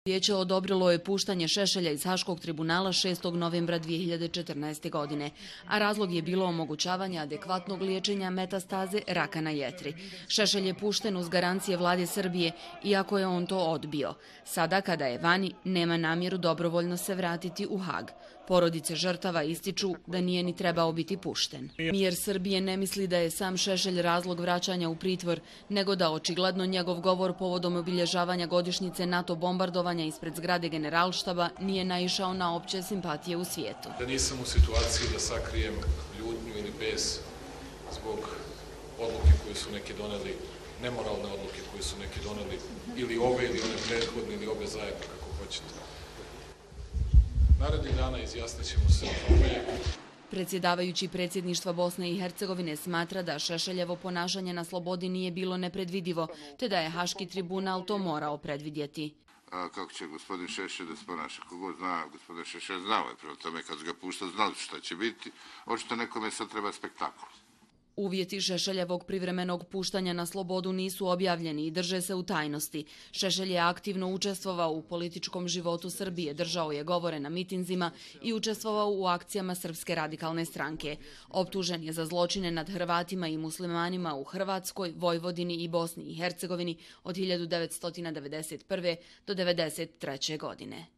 Vijeće odobrilo je puštanje Šešelja iz Haškog tribunala 6. novembra 2014. godine, a razlog je bilo omogućavanje adekvatnog liječenja metastaze raka na jetri. Šešelj je pušten uz garancije vlade Srbije, iako je on to odbio. Sada, kada je vani, nema namjeru dobrovoljno se vratiti u Hag. Porodice žrtava ističu da nije ni trebao biti pušten. Mijer Srbije ne misli da je sam Šešelj razlog vraćanja u pritvor, nego da očigledno njegov govor povodom obilježavanja godišnjice NATO bombardovanja ispred zgrade Generalštaba nije naišao na opće simpatije u svijetu. Da nisam u situaciji da sakrijem ljutnju ili bes zbog odluke koje su neki doneli, nemoralne odluke koje su neki doneli, ili ove ili one prethodne ili obe zajedno, kako hoćete. Narednih dana izjasnit ćemo se o tome. Predsjedavajući predsjedništva Bosne i Hercegovine smatra da Šešeljevo ponašanje na slobodi nije bilo nepredvidivo, te da je Haški tribunal to morao predvidjeti. Kako će gospodin Šešelj da se ponaša? Kogod zna, gospodin Šešelj znao je, prema tome kad ga pušta znali šta će biti. Očito nekome sad treba spektakl. Uvjeti Šešeljevog privremenog puštanja na slobodu nisu objavljeni i drže se u tajnosti. Šešelj je aktivno učestvovao u političkom životu Srbije, držao je govore na mitinzima i učestvovao u akcijama Srpske radikalne stranke. Optužen je za zločine nad Hrvatima i muslimanima u Hrvatskoj, Vojvodini i Bosni i Hercegovini od 1991. do 1993. godine.